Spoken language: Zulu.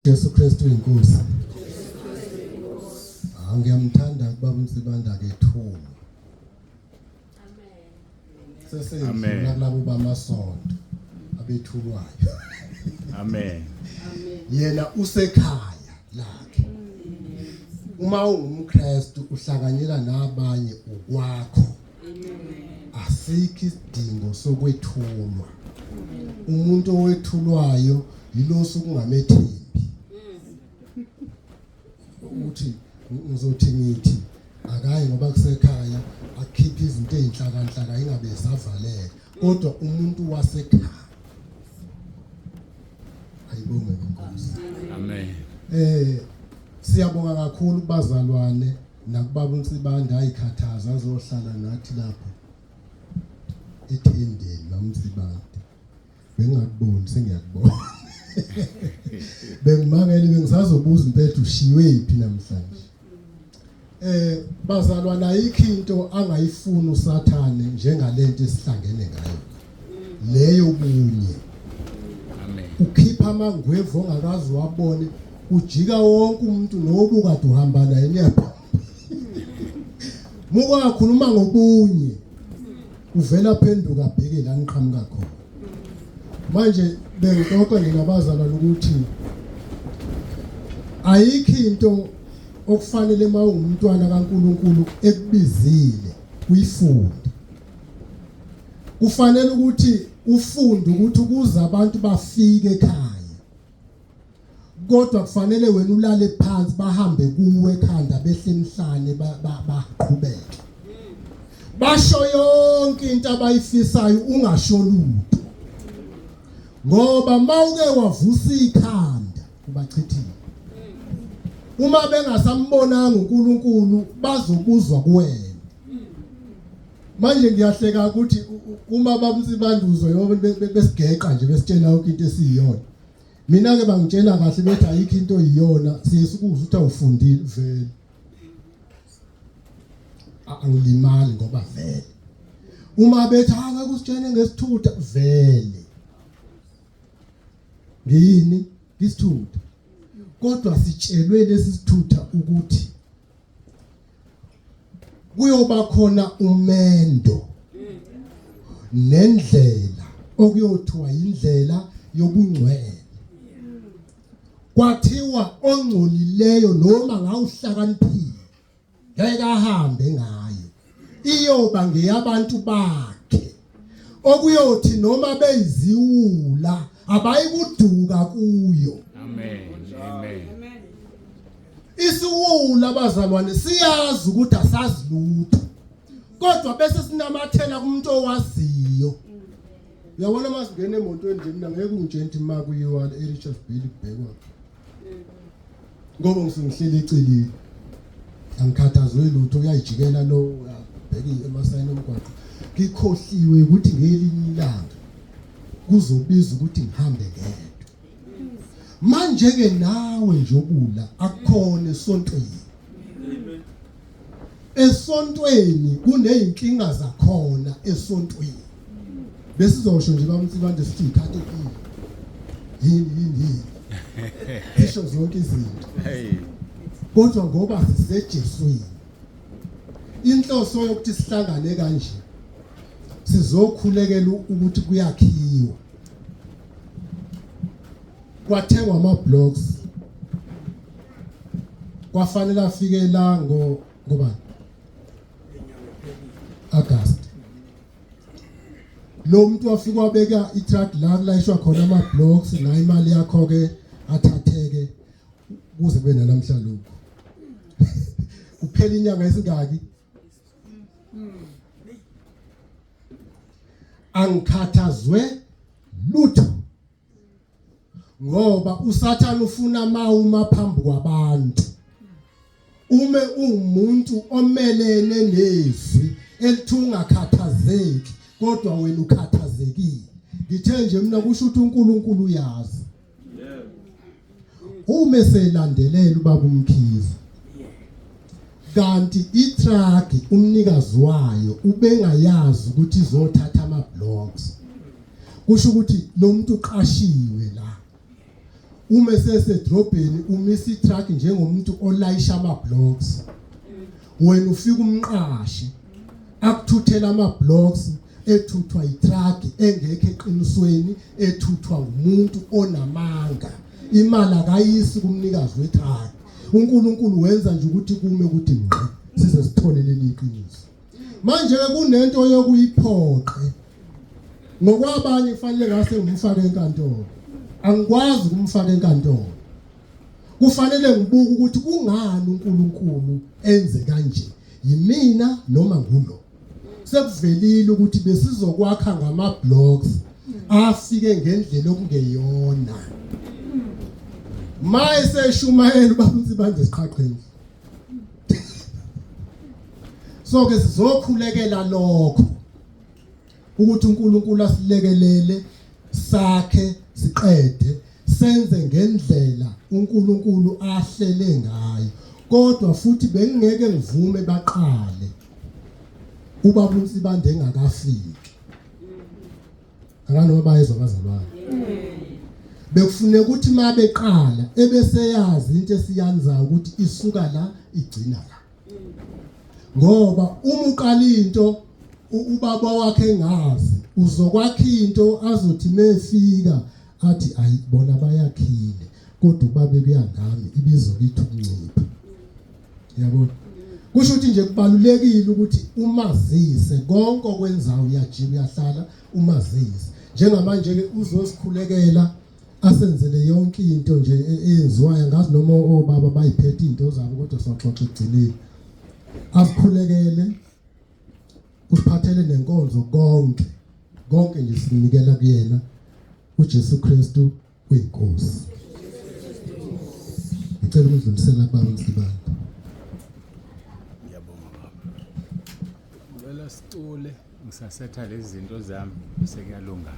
Jesu Kristu inkosi. Ah ngiyamthanda kubaba uNsibanda ke thuma. Amen. Sesendlula kulabo bamasonto abethulwayo. Amen. Yena usekhaya lakhe. Uma ungumKristu uhlanganyela nabanye ukwakho. Asikho isidingo sokwethulwa. Umuntu owethulwayo yilo osukungamethembi. Uthi ngizothi ngithi akayi ngoba kusekhaya akhiphe izinto ezinhlakanhlaka ingabe isavaleka kodwa umuntu wasekhaya ayibonge inkosi. Amen. Siyabonga kakhulu kubazalwane nakubaba uNsibande ayikhathaza azohlala nathi lapho ethendeni bamNsibande. Bengingakuboni sengiyakubona. Bengimangele bengisazobuza impethu ushiywe phi namhlanje. Bazalwana ayikho into angayifuni uSathane njengalento esihlangene ngayo. Leyo bunye. Amen. Ukhipha amangwevu ongakazi wabone, ujika wonke umuntu nobu kade uhamba naye niyapha. Mukakhuluma ngobunye uvela phenduka bheke la niqhamuka khona. Manje bengixoxa nginabazalwane ukuthi ayikho into okufanele uma ungumntwana kaNkuluNkulu ekubizile uyifunde. Kufanele ukuthi ufunde ukuthi ukuze abantu bafike ekhaya, kodwa kufanele wena ulale phansi bahambe kuwe ekhanda behle emhlane baqhubeke basho yonke into abayifisayo ungasho lutho, ngoba mawuke wavusa ikhanda ubachithile. Uma bengasambonanga uNkulunkulu bazobuzwa kuwena. Manje ngiyahleka ukuthi uma bamsibanduzo yobe besigeqa nje besitshela yonke into esiyiyona. Mina ke bangitshela kahle bethi ayikho into oyiyona, siye sikuzwe ukuthi awufundile vele. Angilimali ngoba vele. Uma bethi angeke usitshele ngesithutha vele. Ngiyini? Isithutha. Kodwa sitshelwe lesi sithutha ukuthi kuyoba khona umendo nendlela okuyothiwa indlela yobungcwele. Kwathiwa ongcolileyo noma ngawuhlakaniphile ngeke ahambe ngayo, iyoba ngeyabantu bakhe okuyothi noma beyiziwula abayikuduka kuyo. Amen. Amen. Isiwula bazalwane siyazi ukuthi asazi lutho, kodwa bese sinamathela kumuntu owaziyo. Uyabona uma singena emotweni nje mina ngeke ungitshele ukuthi ma kuyiwa eRichards Bay kubhekwa, ngoba ngisuke ngihleli eceleni angikhathazwe lutho, uyayijikela lo uyabheka emasayini omgwaqo. Ngikhohliwe ukuthi ngelinye ilanga kuzobiza ukuthi ngihambe ngedwa. Manje ke nawe njobula akukhona esontweni. Esontweni kunezinkinga zakhona esontweni. Besizosho nje bamthi sithi ikhathi yini yini yini. Sisho zonke izinto. Kodwa ngoba siseJeswini, inhloso yokuthi sihlangane kanje sizokhulekela ukuthi kuyakhiwa. Kwathengwa ama blocks, kwafanele afike la ngo ngoba August. Lo muntu wafika wabeka i-truck la kulayishwa khona ama blocks na imali yakho ke athatheke kuze kube namhla lokho. Kuphela inyanga esingaki? Angikhathazwe lutho ngoba uSathane ufuna mawuma phambi kwabantu ume ungumuntu omelene nezwi elithi ungakhathazeki, kodwa wena ukhathazekile. Ngithe nje mina kusho ukuthi uNkulunkulu uyazi. Uma eselandelela ubaba uMkhize, kanti itruck umnikazi wayo ubengayazi ukuthi izothatha ama blocks, kusho ukuthi lo muntu uqashiwe la. Uma esesedrobheni umisa itruck njengomuntu olayisha ama-blocks. Wena ufika umqashe akuthuthela ama-blocks ethuthwa yitruck engekho eqinisweni, ethuthwa ngumuntu onamanga. Imali akayisi kumnikazi wetruck. uNkulunkulu wenza nje ukuthi kume ukuthi ngqi size sithole leli qiniso. Manje ke kunento yokuyiphoqe ngokwabanye, kufanele ngase ngimfake enkantolo. Angikwazi ukumfaka enkantolo, kufanele ngibuke ukuthi kungani uNkulunkulu enze kanje, yimina noma ngulo. Sekuvelile ukuthi besizokwakha ngama blocks afike ngendlela okungeyona. Maye seshumayela ubaba uNsibande siqhaqhile. So ke sizokhulekela lokho ukuthi uNkulunkulu asilekelele sakhe siqede senze ngendlela uNkulunkulu ahlele ngayo. Kodwa futhi bengingeke ngivume baqale ubaba uNsibande engakafiki. Akanoma bayezwa abazalwane. Bekufuneka ukuthi mabeqala ebeseyazi into esiyanzayo ukuthi isuka la igcina la. Ngoba uma uqala into ubaba wakhe engazi, uzokwakha into azothi mefika athi ayibona bayakhile, kodwa ubabe kuyangami ibizo lithi ukuncipha. Yabona, kusho ukuthi nje kubalulekile ukuthi umazise konke okwenzayo. Uyajika uyahlala umazise. Njengamanje ke uzosikhulekela asenzele yonke into nje eyenziwayo. Ngazi noma obaba bayiphethe izinto zabo, kodwa soxoxa ekugcineni. Asikhulekele, usiphathele nenkonzo, konke konke nje sinikela kuyena. uJesu Kristu uyinkosi. Ngicela ukudlulisela kubaba Msibane. Ngiyabonga baba. Ngicela sicule ngisasetha lezi zinto zami bese kuyalunga.